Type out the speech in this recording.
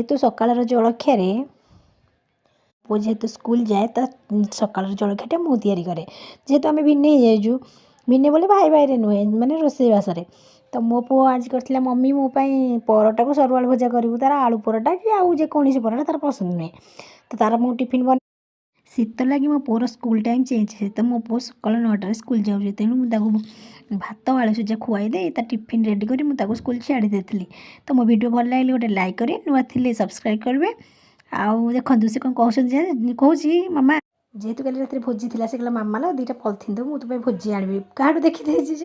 ଯେହେତୁ ସକାଳର ଜଳଖିଆରେ ପୁଅ ଯେହେତୁ ସ୍କୁଲ ଯାଏ, ତ ସକାଳର ଜଳଖିଆଟା ମୁଁ ତିଆରି କରେ। ଯେହେତୁ ଆମେ ଭିନ୍ନ ହେଇଯାଇଛୁ, ଭିନ୍ନ ବୋଲେ ଭାଇ ଭାଇରେ ନୁହେଁ, ମାନେ ରୋଷେଇବାସରେ। ତ ମୋ ପୁଅ ଆଜି କରିଥିଲା, "ମମି, ମୋ ପାଇଁ ପରଟାକୁ ସରୁ ଆଳୁ ଭଜା କରିବୁ।" ତାର ଆଳୁ ପରଟା କି ଆଉ ଯେକୌଣସି ପରଟା ତାର ପସନ୍ଦ ନୁହେଁ। ତ ତାର ମୁଁ ଟିଫିନ୍ ବନେ। ଶୀତ ଲାଗି ମୋ ପୁଅର ସ୍କୁଲ ଟାଇମ୍ ଚେଞ୍ଜ ହେଇଛି। ତ ମୋ ପୁଅ ସକାଳ 9ଟାରେ ସ୍କୁଲ ଯାଉଛି। ତେଣୁ ମୁଁ ତାକୁ ଭାତ, ଆଳୁ ସିଝା ଖୁଆଇ ଦେଇ, ତା ଟିଫିନ୍ ରେଡ଼ି କରି ମୁଁ ତାକୁ ସ୍କୁଲ ଛାଡ଼ି ଦେଇଥିଲି। ତ ମୋ ଭିଡ଼ିଓ ଭଲ ଲାଗିଲେ ଗୋଟେ ଲାଇକ୍ କରିବେ, ନୂଆ ଥିଲେ ସବସ୍କ୍ରାଇବ୍ କରିବେ। ଆଉ ଦେଖନ୍ତୁ, ସେ କ'ଣ କହୁଛନ୍ତି ଯେ କହୁଛି, "ମାମା।" ଯେହେତୁ କାଲି ରାତିରେ ଭୋଜି ଥିଲା, ସେ କହିଲା, "ମାମା ଲୋ, 2ଟା ପଲିଥିନ୍ ଦେବୁ, ମୁଁ ତୋ ପାଇଁ ଭୋଜି ଆଣିବି।" କାହାଠୁ ଦେଖିଦେଇଛି ଯେ